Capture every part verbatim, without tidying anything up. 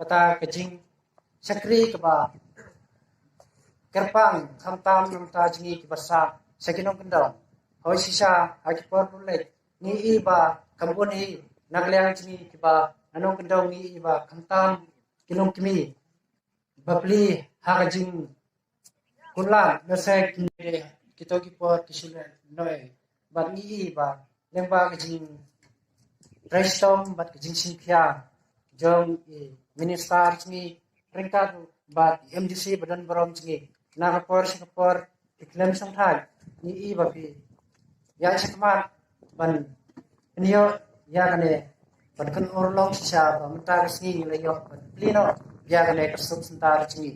kata ka jingshakri kaba kyrpang khamtam na bynta jong ngi kiba sah sha ki nongkyndong. Hooid shisha ha ki por ba la leit ngi i ba kham bun hi na ka liang jong ngi kiba na nongkyndong ngi i ba khamtam ki longkmie ba plie ha ka jingkut lad, lehse kito ki por ki shu leh noh. Bad ngi i ba lyngba ka jingtrei shitom bad ka jingshim khia jong i minister jong ngi ryngkat bad i MDC ba don burom jong ngi, na ka por sha ka por ki khlem shongthait, ngi i ba phi ïaid shakhmat ban pynïoh ïa kane, ban kynurlong shisha ba mynta ka sngi ngi la ïoh ban plie noh ïa kane ka sub center jong ngi.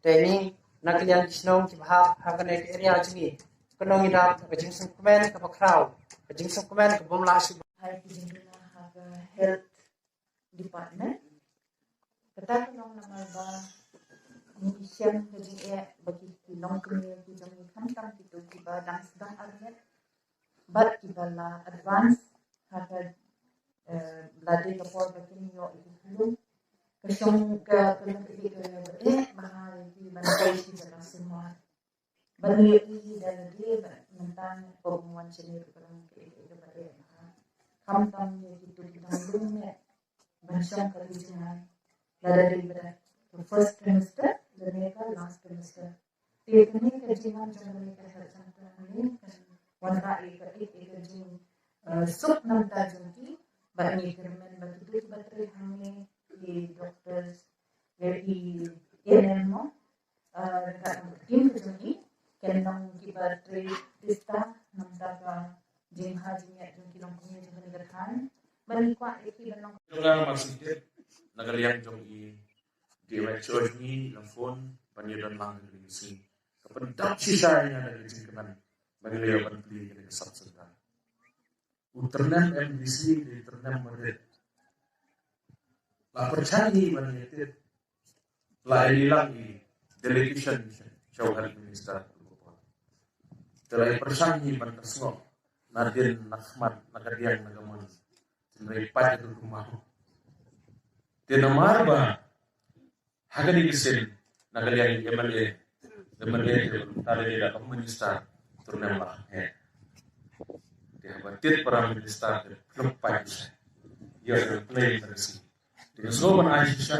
Te ngi na ka liang ki shnong kiba hap ha kane ka area jong ngi, kynnoh ngi dap ka jingsngewkmen kaba khraw, ka jingsngewkmen kaba ym lah shuh. Hai ki jingduna ha ka health department. Kata ka long namar ba ngi shem ka jingeh ba ki, ki longkmie ki jong ngi khamtam kito kiba dang sdang arngut bad kiba la advance ha ka, eh, la dei ka por ba kin ïoh ïa ki khlum ka shong ka ka long ka ka ba eh ba ha ïa ki ban kai shi jaka sumar. Ban ïoh ïa ki da lade ba mynta ko bym wan shane ruh ka long ka ka ba eh ba ha khamtam ïa kito ki dang lum ne ban shong ka ri jngai. Lada dei ba da ka first trimester lane ka last trimester. Te kane ka jingwan jong kane ka health center hangne kan wanrah ïa ka, ïa ka jing, eh, suk na bynta jong ki. Bad ngi kyrmen ba kito kiba trei hangne, ki doctors, ïa ki A N M mo, eh, ryngkat bad ka team ka jong ngi, kin long kiba trei tista na bynta ka jingbha jingïaid jong ki longkmie jong kane ka thaiñ. Bad ngi kwah ïa ki ban long jong nga Marsingkit, na ka liang jong i D M H O jong ngi la phone ban ïadon lang ha kane ka sngi. Ka pyndap shisha ïa nga da ka jingkmen ba ngi la ïoh ban plie ïa kane ka sub center. U tyrnem MDC, u tyrnem Madrid, la pyrshang hi ban ïatip, la ïalang i delegation sha u Health Minister. Te la pyrshang hi ban da sngew na dien na khmat na ka diang na ka mon. Te hynrei pat ka kumba. Te namar ba ha kane ka sien na ka liang i MLA, MLA te ba tang da ka minister, tyrnem la heh. Te haba tied para minister te pynlong pat ïa ka plane ka si. Te nga sngewbha ban ai shisha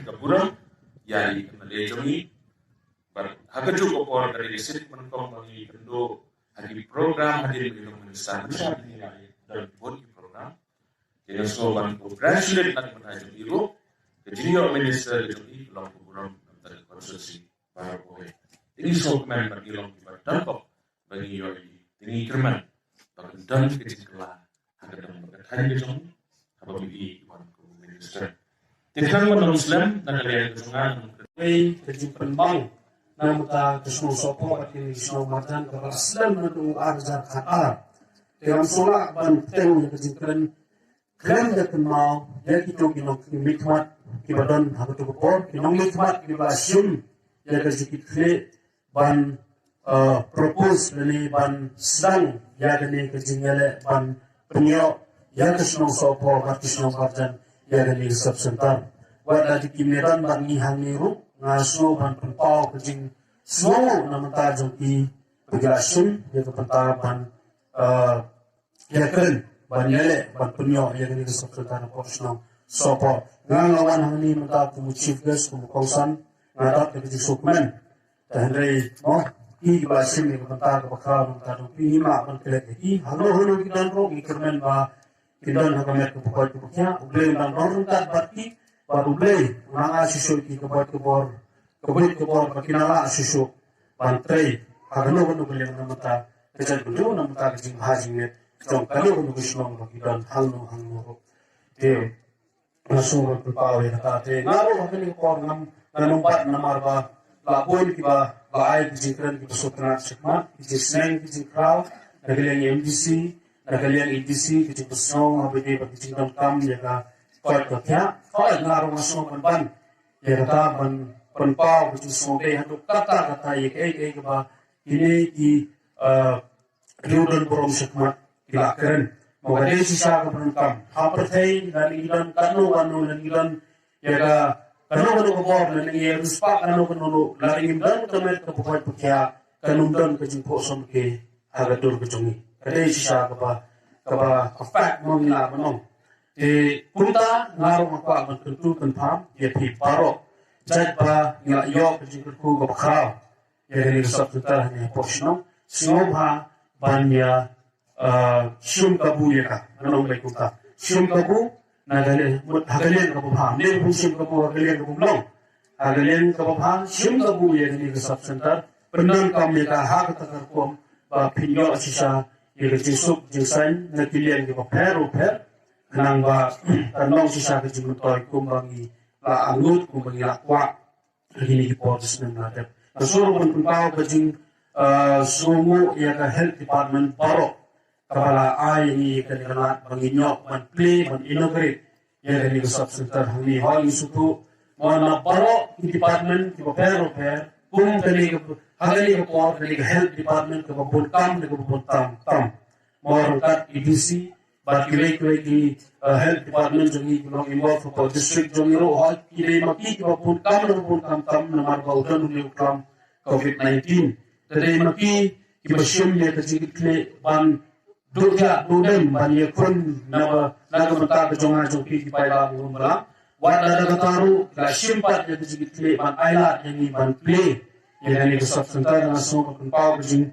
ka burom ïa i MLA jong ngi. Bad ha kajuh ka por ka dei ka sien ban kong ba ngi kynduh ha ki program hadien ba ngi long minister, shisha ngi la don bun ki program. Te nga sngewbha ban congratulate na ka bynta jong i ruh, ka jingïoh minister ka jong i ka long ka burom na ka bynta ka constituency baroh kawei. Te ngi sngewkmen ba ngi long kiba donkam ba ngi ïoh i, te ngi kyrmen ba kan don ka jingkylla ha ka dang ba ka thaiñ ka jong ngi haba ngi i wan kum u minister. Te khnang ban ym slem, na ka liang ka jong nga, nang ka wei ka jingpynbang na ka bynta ka shnong Sohphoh bad kine ki shnong marjan kaba la slem naduh ar hajar khatar. Te ngam sngewlah ban pynbteng ïa ka jingkren khlem da kynmaw ïa kito ki nongmihkhmat kiba don ha kato ka por, ki nongmihkhmat kiba shim ïa ka jingkitkhlieh ban, eh, propose lane ban sdang ïa kane ka jingïaleh ban pynïoh ïa ka shnong Sohphoh bad ka shnong Marjan ïa kane ka sub center. Wat la ki mih don bad ngi hangne ruh, nga sngew ban pynpaw ka jingsngewnguh na ka bynta jong ki ba ki la shim ïa ka bynta ban, eh, ïakren ban ïaleh ban pynïoh ïa kane ka sub center hapoh shnong Sohphoh. Nga nga wan hangne mynta kum u chief guest, kum u kongsan, nga dap da ka jingsngewkmen. Te hynrei mo, ki kiba shim ïa ka bynta kaba khraw na ka bynta jong phi, ngim lah ban klet ïa ki. Hangno hangno ki don ruh ngi kyrmen ba kin don ha ka met kaba koit kaba khiah. U Blei un dang don ryngkat bad ki, bad U Blei un nang ai shuh shuh ïa ki ka bor, ka bor, ka bor ba kin nang lah shuh shuh ban trei ha kano kano ka liang na ka bynta ka jaitbynriew, na ka bynta ka jingbha jingmiat jong kano kano ka shnong ba ki don hangno hangno ruh. Te nga sngew ban pynpaw ïa kata. Te nga ruh ha kane ka por ngam, ngan ym bat namar ba la bun kiba, ba ai ki jingkren kiba sngewtynnat shakhmat, ki jingsneng ki jingkhraw na ka liang i MDC, na ka liang i DC, ki jingpynsngew haba ïadei bad ki jingdonkam ïa ka koit ka khiah. Hooid, nga ruh nga sngew ban ban ïa kata, ban pynpaw ka jingsngewdei haduh katta katta ïa kaei kaei kaba kine ki, eh, riew don burom shakhmat ki la kren. Mo ka dei shisha kaba donkam ha pyrthei, lada ngi don kano kano, lada ngi don ïa ka, kano kano ka bor, lane ngi riewspah kano kano, lada ngim don ka met ka pynkoit pynkhiah, kan ym don ka jingphohsymke ha ka dur ka jong ngi. Ka dei shisha kaba, kaba ka fact mo ngi lah ban ong. Te kumta nga ruh nga kwah ban kyntu kynpham ïa phi baroh, jait ba ngi la ïoh ka jingkyrkhu kaba khraw ïa kane ka sub center hangne hapoh shnong, sngewbha ban ïa, ah, shim kabu ïa ka. Ngan ong beit kumta, shim kabu na ka liang, mut ha ka liang kaba bha. Ne ba shim kabu ha ka liang kaba long, ha ka liang kaba bha, shim kabu ïa kane ka sub center, pyndonkam ïa ka ha kata ka rukom ba phin ïoh shisha ïa ka jingsuk jingsaiñ na ki liang kiba pher bapher, khnang ba kan long shisha ka jingmyntoi kumba ngi la angnud, kumba ngi la kwah ha kine ki por ki snem la dep. Nga sngewbha ban pynpaw ka jing, ah, sngewnguh ïa ka health department baroh kaba la ai ïa ngi kane ka lad ba ngin ïoh ban plie, ban inaugurate ïa kane ka sub center hangne. Hooid, ngi sngewthuh mo na baroh ki department kiba pher bapher, kum kane ka, ha kane ka por kane ka health department kaba bun kam, kaba bun tam tam. Mo ryngkat A D C bad kiwei kiwei ki, uh, health department jong ngi ki long involved hapoh district jong ngi ruh, hooid, ki dei ma ki kiba bun kam, kiba bun kam tam namar ba u don une u klam covid nineteen. Te dei ma ki kiba shim ïa ka jingkitkhlieh ban duh thiah duh dem ban ïakhun na ba, na ka bynta ka jong nga jong phi ki paidbah bun balang. Wat lada kata ruh la shim pat ïa ka jingkitkhlieh ban ailad ïa ngi ban plie ïa kane ka sub center. Nga sngewbha ban pynpaw ka jing